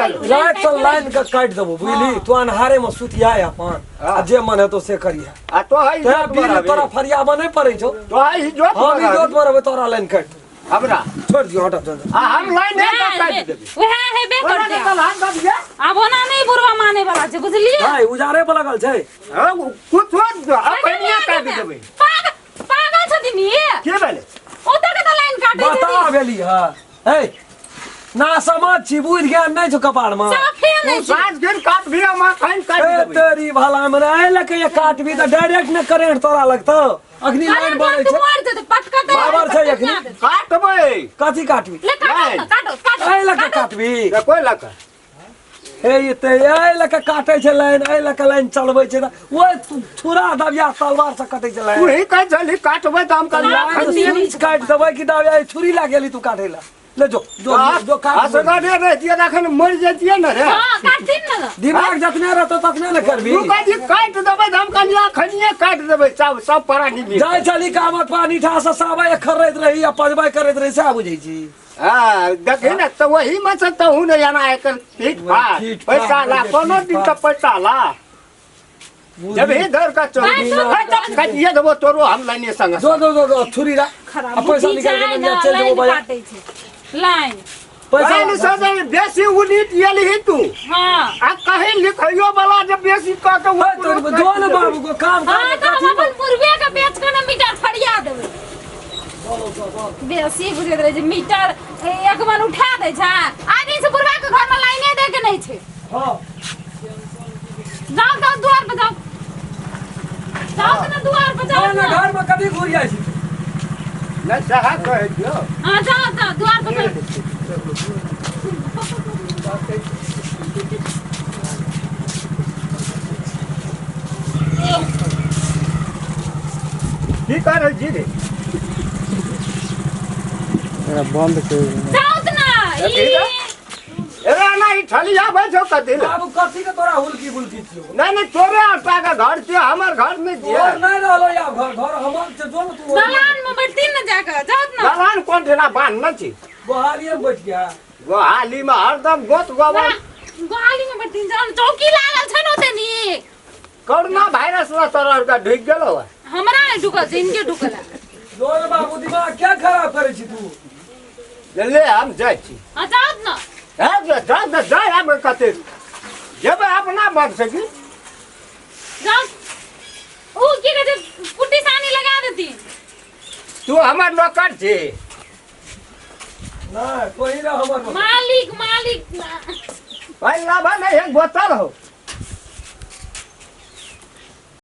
रात से लाइन के काटि देबो, बुझली? तू अन्हारे में सुतिया अपन आ जे मन हेतो से करिया। आ तो है। तोरा बिल तोरा फरियाबऽ नहि पड़ै छौ। तो है जोत। हम ई जोत पर रहबै, तोरा लाइन काटि देबो। हमरा छोड़ि दियौ, हटऽ, जो, जो। आ हम लाइन नहीं वएह काटि हेबे- देबै। वएह हेबे ओना करतै। के तलहान दब जे। आब ओना नहि बुढ़वा माने वाला छै, बुझलियै? भाइ उजारे पर लगल छै। हां, कुछ अपने काटि देबै। पागल पागल छथिन ई। के भेलै? ओतऽ के तऽ लाइन काटै बता छथिन। भेली हँ। हे ना समझ छी, बुझ ज्ञान नहि छौ कपार में। साफे तू नहि छै। साँझ दिन काट भी हम अखन काटि ए देबै। तेरी भला में एहि लऽ के ये काटबी तऽ डायरेक्ट ने करेंट तोरा लगतौ। अखनी लाइन करेंट बनै तू छै। मर जेतै, पटकतै। बाबर छै अखनी। काटबै। कथी काटबी? ले काटो लाइन। ने, काटो काटो। एहि लऽ के काटबी? तऽ कोइ लऽ कऽ हे ई तऽ एहि लऽ के काटै छै लाइन, एहि लऽ के लाइन चलबै छै तऽ ओहि छुरा दबिया तलवार से कटै छै लाइन। तू ही कहै छलही काटबै तऽ हम कहलियै लाइन अखन स्विच काटि देबै कि दबिया छुरी लए गेली तू काटै लए? ले जो जो जो काट। असगरे रहितियै तऽ अखन मरि जैतियै ने रे। हाँ, काटथिन ने तऽ। दिमाग जतने रहतौ ततने ने करबी। तू कहै छी काटि देबै तऽ हम कहलियै अखनिये काटि देबै, सब सब प्राणी मिल। जाइ छली कामत पानी ठा से साबै खर्रैत रही आ पजबै करैत रही, सएह बुझै छी। हाँ, देखी ने तऽ ओही में से तहू ने एना एकर फीट फाट फीट फाट, पैसा ला। फीट कोनो दिन फाट। तऽ पैसा ला जब ही धर का चल बिना- काटिए देबो तोरो हम लाइने संग। जो जो जो जो छुरी ला खराब आ पैसा बुद्धि निकाल के छै जा ने, चल जेबो लाइन बाजार। काटै छै लाइन। पैसा लाइन से जे बेसी उलीट गेलही तू। हाँ। आ कहीं लिखैयो वाला जे बेसी कह के हे तोरी जो ने बाबू को काम कर। हाँ, तऽ हम अपन पूर्वे के बेच के ने मीटर फरिया देबै। बेसी बुझैत रहै छै मीटर एक मन उठा दै छै। आदमी से बुढ़वा के घर में लाइने दे के नहीं छै। हां। जाओ जाओ, द्वार पर जाओ, जाओ तो ना द्वार पर जाओ। ना घर में कभी घुर जाइ छी। नहीं सहा कहै दियौ। हाँ, जाओ जाओ, द्वार पर जाओ। की करै छी रे? एकरा बंद कर। जाओ तो ना ई। एरा ना ई ठलिया आबै छौ कथी लए? बाबू, कथी के तोरा हुलकी बुलकी छियौ? नहीं नहीं, तोरे आटा के घर छियै, हमर घर नहीं छियै। तोहर नहीं रहलो या घर, घर हमर छै, जो ने तू। दलान में बैठती ना जाकर, जाओ ना। दलान कोन ठेना बान्ह न छी? गोहालिए में बैठ गया। गोहाली में हरदम गोत गोबर। गोहाली में बैठती, जाओ ना, चौकी लागल छै ने ओते नीक। कोरोना वायरस ला तोरा आर के ढुकि गेलो है? हमरा नहीं ढुकल छै, इनके ढुकल है। जो ने बाबू, दिमाग क्या खराब करे छी तू? ले ले, हम जाइ छी। हाँ, जाओ ना। है जा जा जा, हम कते जेबै अपना बन सकी। जाओ, ऊ की कहै छै, पुट्टी सानी लगा देती। तू हमर नौकर छी? नहीं, कोई ना हमर मालिक मालिक। भाई लाभा नहीं, एक बोतल हो।